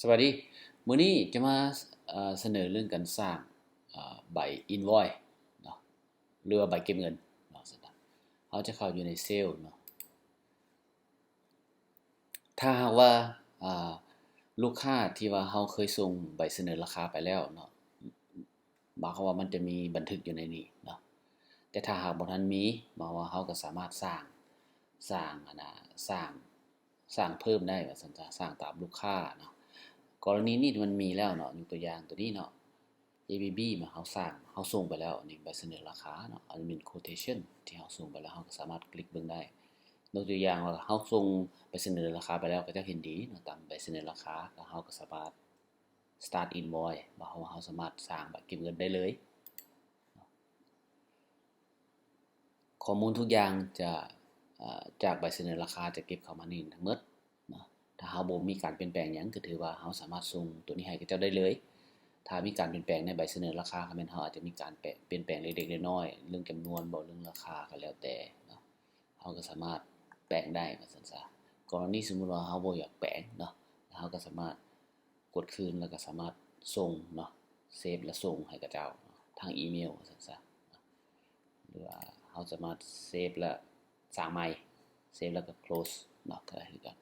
ສະບາຍດີ ມື້ນີ້ຈະມາ ເອີ ສະເໜີເລື່ອງການສ້າງ ເອີ ໃບ invoice ເນາະ ຫຼືວ່າໃບເກັບເງິນເນາະ. ເຮົາຈະເຂົ້າຢູ່ໃນ Sales ເນາະ. ຖ້າຫາກວ່າ ເອີ ລູກຄ້າທີ່ວ່າເຮົາເຄີຍສົ່ງໃບສະເໜີລາຄາໄປແລ້ວເນາະ ໝາຍຄວາມວ່າມັນຈະມີບັນທຶກຢູ່ໃນນີ້ເນາະ. ແຕ່ຖ້າຫາກບໍ່ທັນມີ ໝາຍຄວາມວ່າເຮົາກໍສາມາດສ້າງ ສ້າງ ອັນນ່າ ສ້າງ ສ້າງເພີ່ມໄດ້ວ່າຊັ້ນຊະ ສ້າງຕາມລູກຄ້າເນາະ. ກໍລະນີນີ້ມັນມີແລ້ວເນາະ ຍົກຕົວຢ່າງຕົວນີ້ເນາະ ເອບີບີ ມາ ເຮົາສ້າງ ເຮົາສົ່ງໄປແລ້ວ ອັນນີ້ໃບສະເໜີລາຄາເນາະ ອັນນີ້ແມ່ນ quotation ທີ່ເຮົາສົ່ງໄປແລ້ວ ເຮົາກໍສາມາດຄລິກເບິ່ງໄດ້. ຍົກຕົວຢ່າງວ່າເຮົາສົ່ງໃບສະເໜີລາຄາໄປແລ້ວ ເຂົາເຈົ້າເຫັນດີເນາະ ຕາມໃບສະເໜີລາຄາ ແລ້ວເຮົາກໍສາມາດ start invoice ໝາຍຄວາມວ່າເຮົາສາມາດສ້າງໃບເກັບເງິນໄດ້ເລີຍ. ຂໍ້ມູນທຸກຢ່າງຈະ ເອີ ຈາກໃບສະເໜີລາຄາຈະເກັບເຂົ້າມານີ້ທັງໝົດເນາະ. ຖ້າເຮົາບໍ່ມີການປ່ຽນແປງຫຍັງ ກໍຖືວ່າເຮົາສາມາດສົ່ງຕົວນີ້ໃຫ້ເຂົາເຈົ້າໄດ້ເລີຍ. ຖ້າມີການປ່ຽນແປງໃນໃບສະເໜີລາຄາ ກໍແມ່ນເຮົາອາດຈະມີການແປ ປ່ຽນແປງເລັກໆນ້ອຍໆ ເລື່ອງຈຳນວນບໍ ເລື່ອງລາຄາກໍແລ້ວແຕ່ເນາະ ເຮົາກໍສາມາດແປງໄດ້ວ່າຊັ້ນຊະ. ກໍລະນີສົມມຸດວ່າເຮົາບໍ່ຢາກແປງເນາະ ເຮົາກໍສາມາດ ກົດຄືນ ແລ້ວກໍສາມາດສົ່ງເນາະ ເຊຟແລ້ວສົ່ງໃຫ້ເຂົາເຈົ້າທາງອີເມວວ່າຊັ້ນຊະ ຫຼືວ່າເຮົາສາມາດເຊຟແລ້ວສ້າງໃໝ່ ເຊຟແລ້ວກໍ close ເນາະ ກໍໄດ້ຄືກັນ.